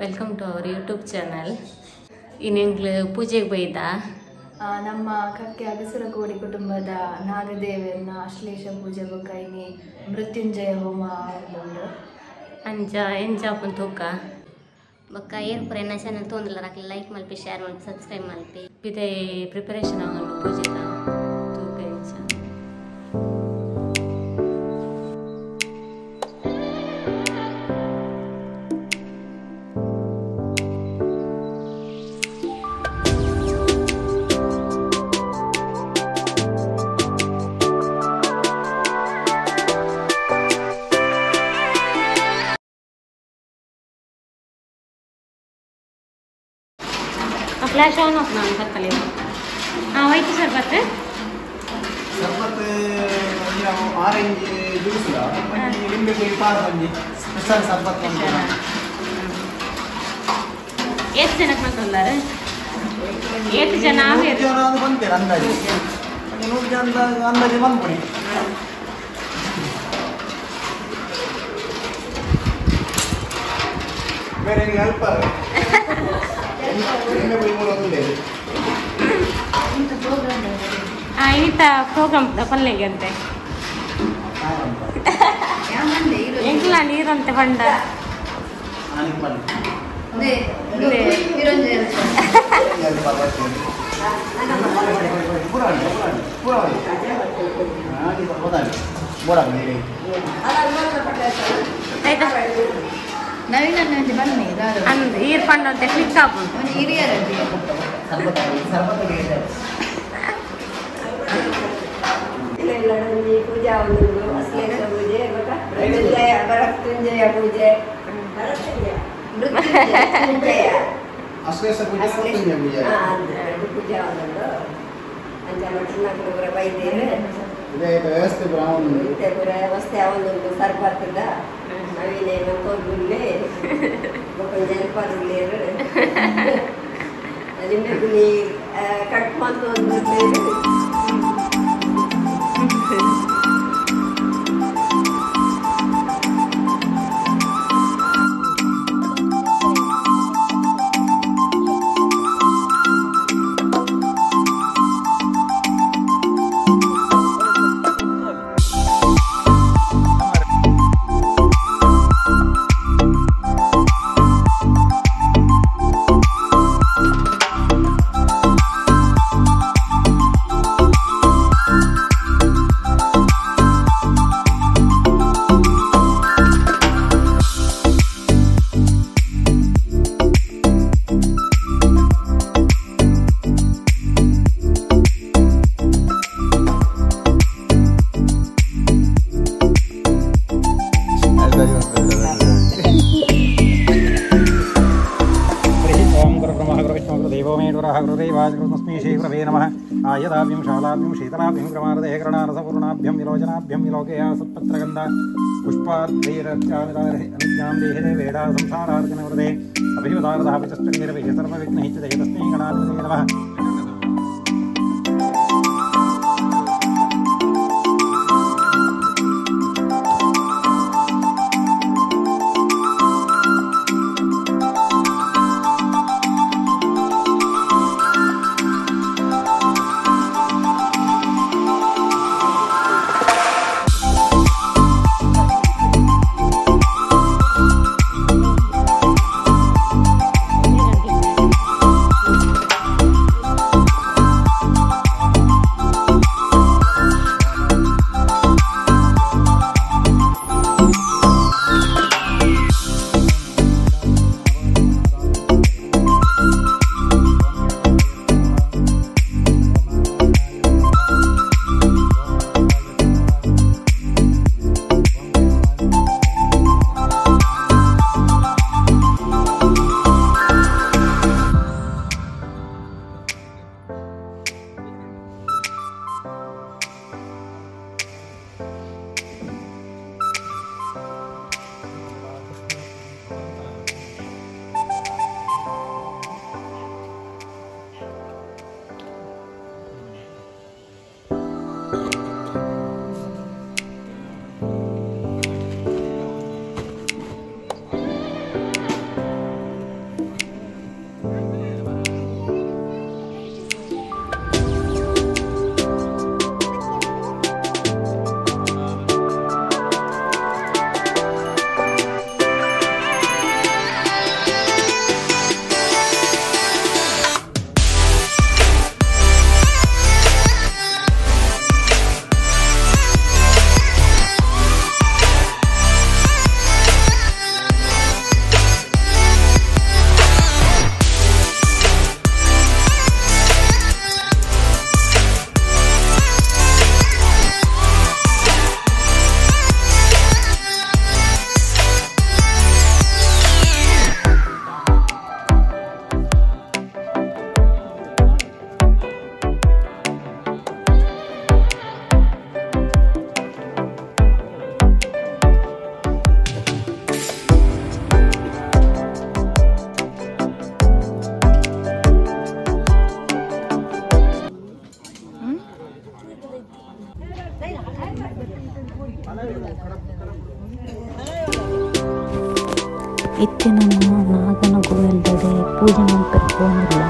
Welcome to our YouTube channel. ಇನ್ನೆಂಗ್ಲು ಪೂಜೆಗೆ ಬೈದ ನಮ್ಮ ಕಕ್ಕೆ ಅಗಸರಕೋಡಿ ಕುಟುಂಬದ ನಾಗದೇವರನ್ನ ಅಶ್ಲೇಷ ಪೂಜೆ ಬೊಕ್ಕ ಇನಿ ಮೃತ್ಯುಂಜಯ ಹೋಮ ಉಂಡು. ಅಂಚ ಎಂಚಾಪನ್ ತೂಕ ಬೊಕ್ಕ ಏರ್ಪುರ ಎನ್ನ ಚಾನಲ್ ತೋಂದಿಲ್ಲ ರಾಕ್ಲೆ ಲೈಕ್ ಮಲ್ಪಿ, ಶೇರ್ ಮಲ್ಪಿ, ಸಬ್ಸ್ಕ್ರೈಬ್ ಮಲ್ಪಿ. ಪಿದೆ ಪ್ರಿಪರೇಷನ್ ಆವೊಂದು ಪೂಜೆದ ತೂಕ ಎಂಚ. ಫ್ಲಾಶ್ ಆನ್ ಆಫ್ ನಾನು ಬತ್ತಲೆ. ಹಾಂ ಹೋಯ್ತು ಸರ್ ಬತ್ತೆ ಸರ್ಬತ್ ನಾವು ಆರೆಂಜ್ ಜ್ಯೂಸ್ ಒಂಜಿ ಲಿಂಬೆ ಪುಳಿ ಪಾರ್ ಒಂಜಿ ಸ್ಪೆಷಲ್ ಸರ್ಬತ್ ಎಷ್ಟು ಜನಕ್ಕೆ ಮಂತೊಲ್ಲಾರೆ? ಏತ್ ಜನ ಆವೇರು? ಜನ ಅದು ಬಂತೇನೆ ಅಂದಾಜು 100 ಜನ ಅಂದಾಜು ಬಂದ್ಬಿಡಿ. ಬೇರೆ ಹೆಲ್ಪರ್ ಈತ ಪ್ರೋಗ್ರಾಮ್ ಪಲ್ಲೆಗೆ ಅಂತೆ ಎಂಕ್ಲ ನೀರಂತೆ ಬಂಡ ಅಂದ್ ಈರ್ ಪಂಡ ಅಂತೆ ಕ್ಲಿಕ್ ಆಪುಂಡು. ಪೂಜಾ ಒಂದು ಅಶ್ಲೇಷ ಪೂಜೆ ಮೃತ್ಯುಂಜಯ ಮೃತ್ಯುಂಜಯ ಪೂಜೆ ಮೃತ್ಯುಂಜಯ ಅಶ್ಲೇಷ ಪೂಜೆ ಮೃತ್ಯುಂಜಯ ಪೂಜೆ ಪೂಜಾ ಒಂದು ಅಂಚ ಮಟನ್ ಪೂರ ಬೈದೇರು ಇದೇ ವ್ಯವಸ್ಥೆ ಪೂರ ಆವೊಂದುಂಡು. ಇತ್ತೆ ಪೂರ ವ್ಯವಸ್ಥೆ ಆವೊಂದುಂಡು. ಸರ್ಬತ್ತದ ನವೀನ ಮಂತೊಂದುಲ್ಲೆ ಬೊಕ್ಕ ಹೆಲ್ಪರ್ ಉಲ್ಲೇರು ಲಿಂಬೆ ಪುಳಿ ಕಟ್ ಮಂತೊಂದುಲ್ಲೇರು. नमः आयदाभ्यं शालाभ्यं शीतलाभ्यं क्रमारदे करुणारसपूर्णाभ्यं विलोचनाभ्यं विलोकया सत्पत्रगन्ध पुष्पार्धैरर्चामिदारे अनुज्ञां देहिरे वेदा संसारार्जनवृदे अभिवदारदः विचष्टैरभिः सर्वविघ्नैश्च तस्मै गणाधिपतये नमः. ಇತ್ತೆ ನಮ್ಮ ನಾಗನ ಗೋವೆಲ್ದಡೆ ಪೂಜೆ ಮಲ್ಪೆರೆ ಪೋವೊಂದುಲ್ಲ.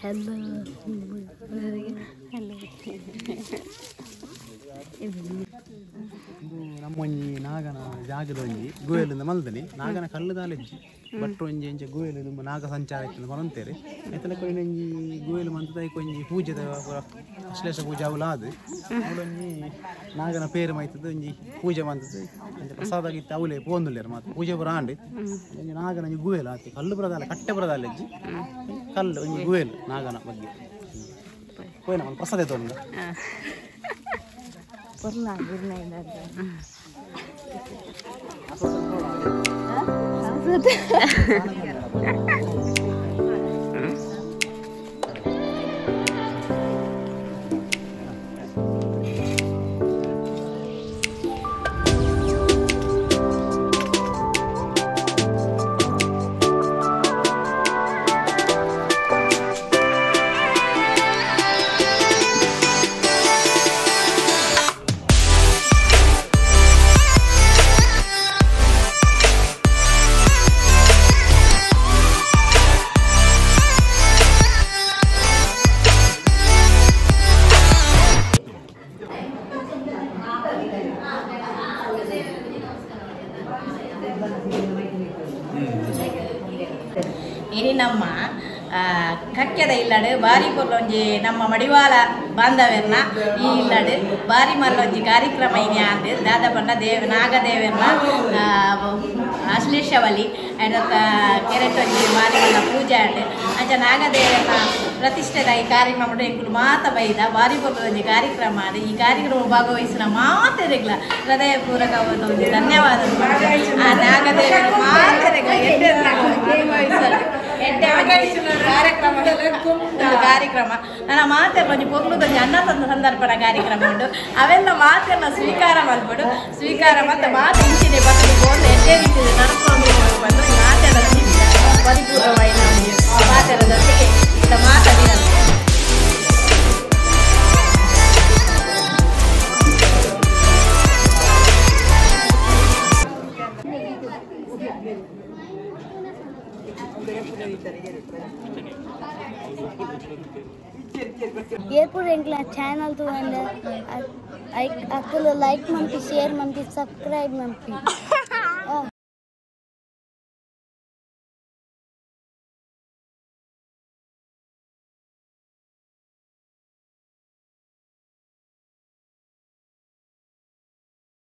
Hello. Hello. ನಮ್ಮೊಂಜಿ ನಾಗನ ಜಾಗದೊಂಜಿ ಗುವೆಲಿಂದ ಮಲ್ದನಿ ನಾಗನ ಕಲ್ಲುದಾಲೆಜ್ಜಿ ಬಟ್ ಒಂಜಿ ಎಂಚ ಗುವೆಲು ತುಂಬ ನಾಗ ಸಂಚಾರ ಇತ್ತು ಮರಂತೇರಿ ಐತನ ಕೊಯ್ನೊಂಜಿ ಗುವೆಲು ಮಂತದ ಒಂಜಿ ಪೂಜೆದ ಅಶ್ಲೇಷ ಪೂಜೆ ಅವಲ ಅದು ಅವಳೊಂಜಿ ನಾಗನ ಪೇರು ಮೈತದ ಒಂಜಿ ಪೂಜೆ ಮಂತದ ಅಂಚ ಪ್ರಸಾದ ಆಗಿತ್ತು ಅವಲೇ ಪೋಂದುಲ್ಲೇರು ಮಾತ್ರ ಪೂಜೆ ಪೂರ ಆಂಡ್ ಒಂಜಿ ನಾಗನ ಒಂಜಿ ಗುವೆಲು ಆತಿ ಕಲ್ಲು ಬರದಾಲೆ ಕಟ್ಟೆ ಬರದಾಲೆಜ್ಜಿ ಕಲ್ಲು ಒಂಜಿ ಗುವೆಲು ನಾಗನ ಬಗ್ಗೆ ಹೋಯ್ನ ಒಂದು ಪ್ರಸಾದ ಇತ್ತು ಇನಿ ನಮ್ಮ ಕಕ್ಕೆದ ಇಲ್ಲಡು ಬಾರಿ ಪೊರ್ಲೊಂಜಿ ನಮ್ಮ ಮಡಿವಾಳ ಬಾಂಧವ್ಯರ್ನ ಈ ಇಲ್ಲಡು ಬಾರಿ ಮಲ್ಲೊಂಜಿ ಕಾರ್ಯಕ್ರಮ ಇನಿ ಆಂಡ್ ದಾದ ಪಂಡ ದೇವ ನಾಗದೇವರ್ನ ಆಶ್ಲೇಷವಲಿ ಐನೊಕ್ಕ ಕೆರೆಟೊಂಜಿ ಬಾರಿ ಮಲ್ಲ ಪೂಜೆ ಆಂಡ್ ಅಂಚ ನಾಗದೇವನ ಪ್ರತಿಷ್ಠೆದ ಈ ಕಾರ್ಯಕ್ರಮ ಎಂಕುಲು ಮಾತ ಬೈದ ಬಾರಿ ಪೊರ್ಲುದೊಂಜಿ ಕಾರ್ಯಕ್ರಮ ಆಂಡ್ ಈ ಕಾರ್ಯಕ್ರಮ ಭಾಗವಹಿಸಿನ ಮಾತೆರೆಗ್ಲ ಹೃದಯಪೂರ್ವಕ ಒಂಜಿ ಧನ್ಯವಾದ ಆ ನಾಗದೇವನ ಮಾತೆರೆಗ್ಲ ಕಾರ್ಯಕ್ರಮ ಕಾರ್ಯಕ್ರಮ ನನ್ನ ಮಾತೆ ಒಂಜಿ ಪೊರ್ಲುದೊಂಜಿ ಅನ್ನ ಸಂದರ್ಪಣ ಕಾರ್ಯಕ್ರಮ ಉಂಟು ಅವೆಲ್ಲ ಮಾತೆಲ್ಲ ಸ್ವೀಕಾರ ಮಲ್ಪಡು ಸ್ವೀಕಾರ ಮತ್ತೆ ಮಾತು ಇಂಚಿನೆ ಬರ್ತದೆ ಬೋಂದು ಎಡ್ಡೆ ರೀತಿಯಲ್ಲಿ ನಡ್ಕೊಂಡು ಬಂದು ಮಾತೆಲ್ಲ ಪರಿಪೂರ್ಣವಾಗಿ ಮಾತೆಲ್ಲ ಜೊತೆಗೆ ಇಂಥ ಮಾತಾಡಿ. ಏರ್ಪುರ್ ಎಂಕ್ಲ ಚಾನಲ್ ತೂವೊಂದು ಅಕುಲು ಲೈಕ್ ಮನ್ಪಿ, ಶೇರ್ ಮನ್ಪಿ, ಸಬ್ಸ್ಕ್ರೈಬ್ ಮನ್ಪಿ.